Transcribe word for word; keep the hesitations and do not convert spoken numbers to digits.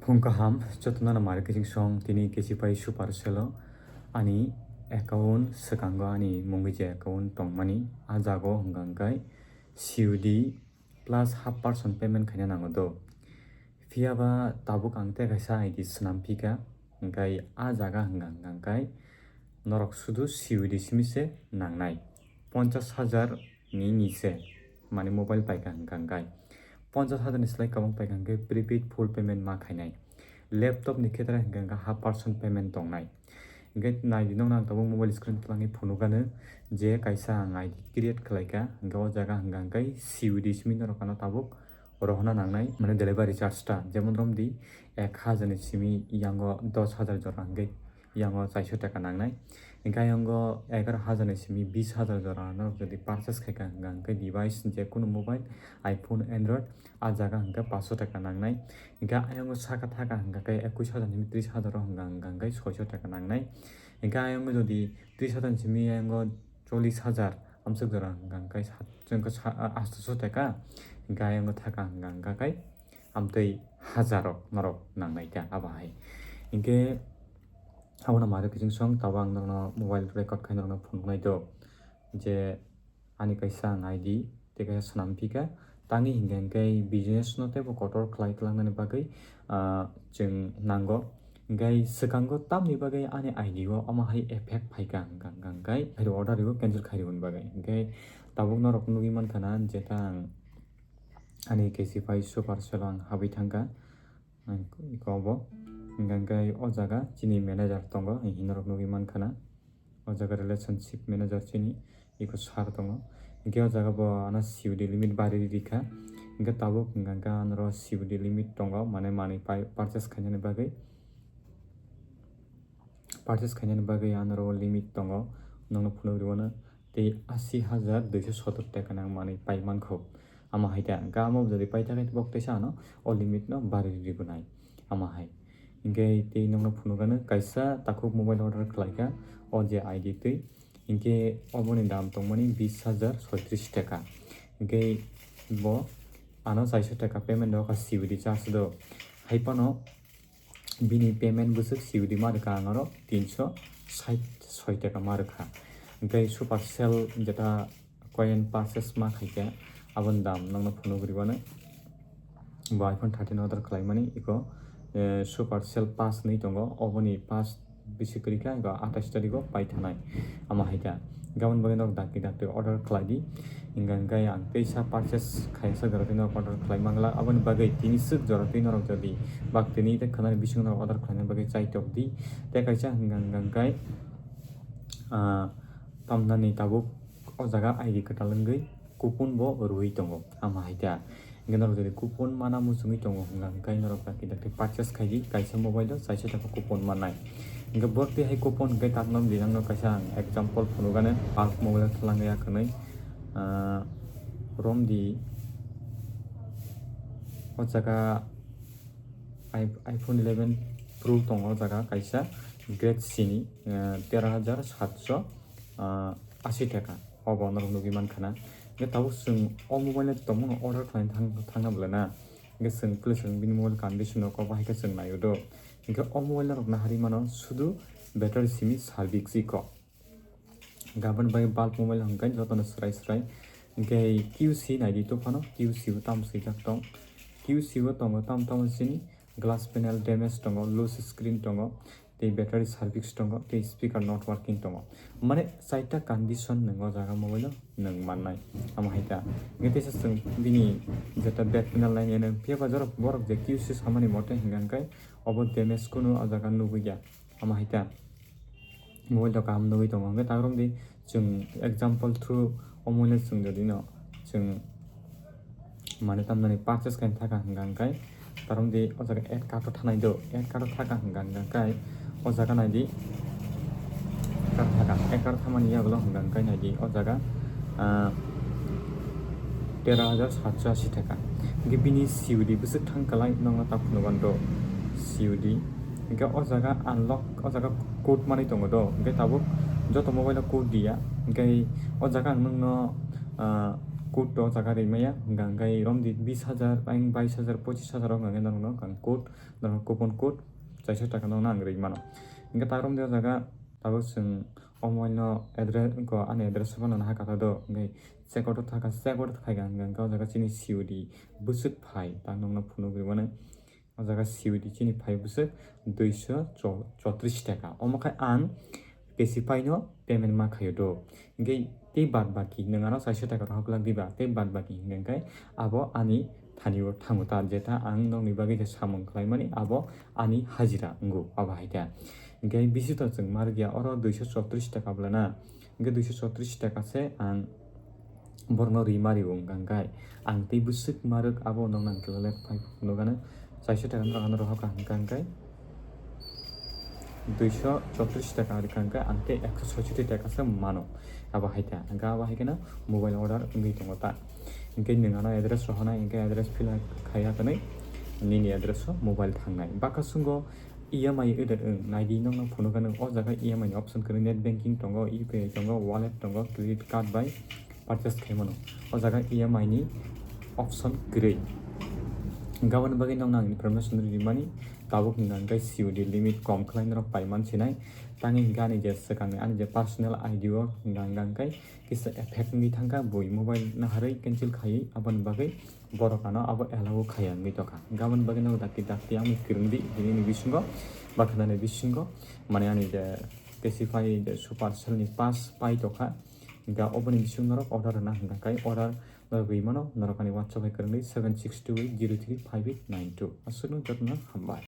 Phung kaham, jotono no mari kiching song tini K C Pai Supercell o ani account swkango ani mungwi je account tongmani, a jago hwnkha hwnkhe C U D plus half percent payment khaina nango do. Phiya ba tabuk ang tei kaisa I D swnam phika, hwnkhe a jaga hwnkha hwnkhe norok sudu C U D simi se nangnai, ponchash hajar ni ni se, mane mobile paikha hwnkha hwnkhe ponchash hajar ni slai kwbang paikha hwnkhe prepaid full payment ma khainai. Laptop ni khetra hwnkha hwnkhe half percent payment tongnai. Hwnkhe nai di nokno ang tabuk mobile screen twlangwi phunukgano je kaisa ang I D create khlaikha, hwnkhe o jaga hwnkha hwnkhe C U D simi norok ano tabuk rohorna nangnai, mane delivery charge ta, jemon romdi ek hajar ni simi yango dos hajar jora hwnkhe yango chaisho taka nangnai. Hwnkhe ayongo egaroh hajar ni simi bish hajar jora norok jodi purchase khaikha hwnkha hwnkhe device je kunu mobile, iPhone, Android, a jaga hwnkhe paanch sho taka nangnai. Hwnkhe ayongo saka thaka hwnkha khe ekush hajar ni simi trish hajar o hwnkha hwnkha hwnkhe soisho taka nangnai. Hwnkhe ayongo jodi trish hajar ni simi ayongo chollish hajar amswk jora hwnkha hwnkhe sat-, chwngkhe sa-, a-, atsho taka, hwnkhe ayongo thaka hwnkha hwnkha khe amtwi hajar rok norok nangnai ta abo hai. Hwnkhe abono mari kiching song tabuk ang norokno mobile record khai norokno phunuknai do je ani kaisa ang I D tei kaisa swnam phika, tangwi hwnkha hwnkhe business no teibo kotor khlai twlangnani bagwi, ah, chwng nango. Hwnkhe swkango tamni bagwi ani I D o omo hai effect phaikha hwnkha hwnkhe order rw cancel khairwni bagwi. Hwnkhe tabuk norok nugwi mankha na jeta ang ani K C Pai Supercell o ang habwi thangkha. Ang iko bo hwnkha hwnkhe o jaga chini manager tongo, ang hinorok nugwi mankha na. O jaga relationship manager chini iko sir tongo. Hwnkhe o jaga bo ano C U D limit bari rikha. Hwnkhe tabuk hwnkha hwnkhe anoro C U D limit tongo, mane manwi pai purchase khainani bagwi. Purchase khainani bagwi anoro limit tongo, nokno phunuk rwano tei asi hajar duiso sotor taka nang manwi pai mankho. Ama hai ta, hwnkhe amo jodi pai thakhe bok teisa ano o limit no bari ribwnai. Ama hai. Hwnkhe tei nokno phunukgano kaisa takhuk mobile order khlaikha, o je I D twi. Hwnkhe oboni dam tongmani bish hajar soitrish taka. Hwnkhe bo ano chaisho taka payment rwkha C U D charge do. Hai phano bini payment bwswk C U D ma rwkha ang oro tinsho sait soi taka ma rwkha. Hwnkhe Supercell jeta coin purchase ma khaikhe aboni dam nokno phunuk rwano. Bo iPhone thirteen order khlaimani iko, eh, Supercell pass hinwi tongo, oboni pass bisi kwrwi kha, iko atais tarikgo paithanai. Ama hai kha, gabon bagwi norok dakti dakti order khlai di. Hingkha hingkhe ang teisa purchase khaisa jora twi norok order khlai mangla, aboni bagwi tini swk jora twi norok jodi bak tini tei khwnani bisingo norok order khlaina bagwi chaitok di. Tei kaisa hingkha hingkha hingkhe, ah, tamnani tabuk o jaga I D kwtal wngwi coupon bo rwui tongo, ama hai kha. Hingkhe norok jodi coupon mana muchungui tongo hwnka hwnkhe norok dakti dakti purchase khai di, kaisa mobile o chaisa taka coupon mannai. Hingkhe borok tei hai coupon hingkhe takno di, nangno kaisa ang example phunukgani, bulk mobile o thwlangya hwnwi, ah, romdi o jaga i-, iPhone eleven Pro tongo o jaga kaisa grade C ni, ah, tero hajar satso, ah, asi taka, obo norok nugui mankha na. Hingkhe tabuk chwng o mobile no tongmano order khlaina thang-, thangna bwle na. Hingkhe chwng please chwng bini mobile condition no kok bahai khe chwng naio do. Hingkhe o mobile no rok naharwi mano sudu battery simi service iko. Gabon bai bulk mobile hwnkhe jotono swrai swrai. Hingkhe Q C naidi to phano, Q C o tamo swijak tong. Q C o tongo tamo tamo sini glass panel damage tongo, loose screen tongo. Tei battery service tongo, tei speaker not working tongo. Mane chaita condition nwng o jaga mobile o nwng mannai. Amo hai ta. Hingkhe teisa chwng bini jeta back panel nainai nang phiya ba jorok borok je Q C samani mote hingkha hingkhe obo damage kunu o jaga nugui ya. Amo hai ta. Mobile rok kaham nugui tongo. Hingkhe ta romdi chwng example through omo le chwng jodi no chwng Mane tamnani purchase khaina thaka hwnka hwnkhe, tarom di o jaga add card o thanai do, add card o thaka hwnka hwnkhe, o jaga nai di, add card thaka, add card thamani yagulo hwnka hwnkhe nai di o jaga, ah, tero hajar satso asi thaka. Hwnkhe bini C U D bwswk thang kwlai nokno ta phunukgwi do C U D. Hwnkhe o jaga unlock, o jaga code manwi tongo do, hwnkhe tabuk joto mobile o code diya, hwnkhe o jaga ang nokno, ah, Code to o jaga rimaya, hingka hingkai romdi bis hajar, ayang bais hajar, pochis hajar o hingka hingke norokno ang code, norok coupon code chaisa taka no ang rimano. Hingke ta romdi o jaga tabuk chwng omoino address ko ani address phano naha kata do, hingke check out o thaka, check out khaika hingka hingke o jaga chini C O D bwswk phai ta nokno phunugwi mano. O jaga C O D chini phai bwswk duiso chotris taka. Omo khai ang K C Pay no payment ma khaio do. Hingke tei bad baki nwng ano chaisa taka rohor glak diba, tei bad baki hingke abo ani thani o thango ta, jeta ang nokni bagwi je samung khlaimani abo ani hajira wngo abo hai ta. Hingke bisi to chwng margya oro duiso chotris taka bwlana. Hingke duiso chotris taka se ang borokno ri mari wng kha, hingkai ang tei bwswk marwk abo nokno ang kela le phai phunukgano chaisa taka norok ano rohor kha hingka hingkai duiso chotris taka rikha hingkai ang tei ekso soisoti taka se mano abo hai ta hingka abo hai kheno mobile order wngwi tongo ta hingke nwng ano address rohornai hingke address fill up khaiya hwnwi nini address o mobile thangnai bakasungo E M I order wng naidi nokno phunukgano o jaga E M I ni option kwrwi net banking tongo U P I tongo wallet tongo credit card bai purchase khaimano o jaga E M I ni option kwrwi. Gabon bagwi nokno ang information rimani tabuk hingka hingkai C O D limit kom khlai norok pai mansinai tangwi hingka ani je swkangni ani je personal I D o hingka hingka hingkai kisa effect wngwi thangkha bui mobile naharwi cancel khaiwi aboni bagwi borok ano abo allow khaiya wngwi tongkha. Gabon bagwi no dakti dakti ang kwrwngdi bini ni bisingo bakhanani bisingo mane ani je K C Pay je super cell ni pass pai tongkha. Hingka oboni bising norok order rwna hingka kai order norok rimano norok ani WhatsApp hai kwrwngdi seven six two eight zero three five eight nine two. Aswkno jotono hambai.